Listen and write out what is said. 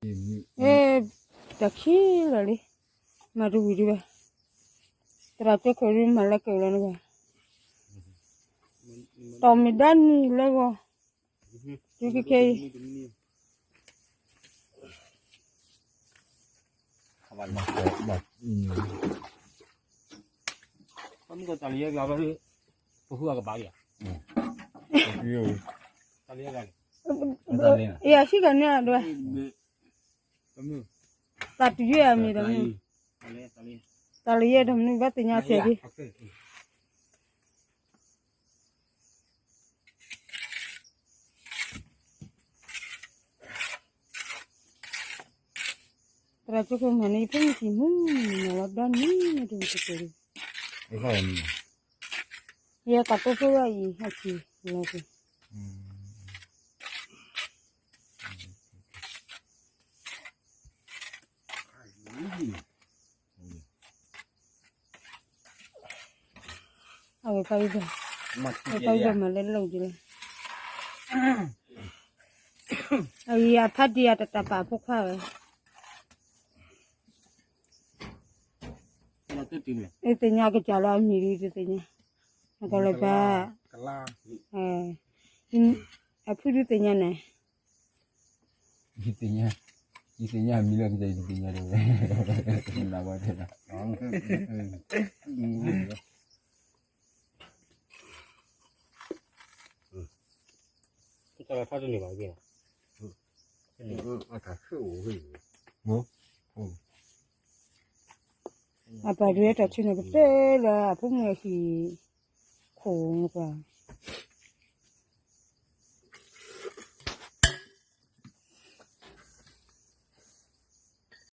အဲ, တၢ်ခံလီၤလံ, မၤတဝံၤဒံးဘၣ်, သရၣ်ကၠိခိၣ်ဒုးမၤလၢကၢၢ်လီၤန့ၣ်ဘၣ်, တီၢ်မ့ၢ်ဒါနံၣ်လၢဂီၤ, တုၤခဲခဲအံၤ တၢ်လၢယဲၢ်ကလါဘၣ်, ပဃုအကပၤလံ, တၢ်လၢယဲၢ်ကလါန့ၣ်, ယဆံကန့ၣ်ဒွဲ, တၢ်တုၤယဲၢ်အမံၤဒီး, တၢ်လၢယဲၢ်ဒီးမနုၤဘၣ်သ့ၣ်ညါစဲးဒံး သရၣ်ကၠိခိၣ်မၤန့ၢ်ယဖိမုၣ်ကံၤမုၣ်, မၤလီၤဒီနံၤန့ၣ်တမ့ၢ်တကဲး, ယဲကးတိၢ်ဖိဝဲအံၤ အဆံးလီၤက့ၤ, အဝဲပၢ်အံၤဒီး, အဝဲပၢ်အံၤဒီးမၤလၢလီၢ်က့ၤလီၤ, အအံၤအဖါတံၢ်အတတၢ်ပာ်ဖိခွါဝဲ သ့ၣ်ညါကစၢ်လၢအမံၤဒ်တသ့ၣ်ညါ, အကလၢၤဘၣ်, အဖုဒုးသ့ၣ်ညါန့ၣ်, ယသ့ၣ်ညါ, ယသ့ၣ်ညါအမံၤလၢကစၢ်ယတသ့ၣ်ညါတဝဲ, နဘၣ်တဲဒၣ် တၢ်လီၤထီတန့ၢ်ဘၣ်, အပၢ်ဒုးတၢ်ဆူန့ၣ် ပတဲလၢအဖိမုၣ်အဟံၣ်ခိၣ်န့ၣ်ပှၤ,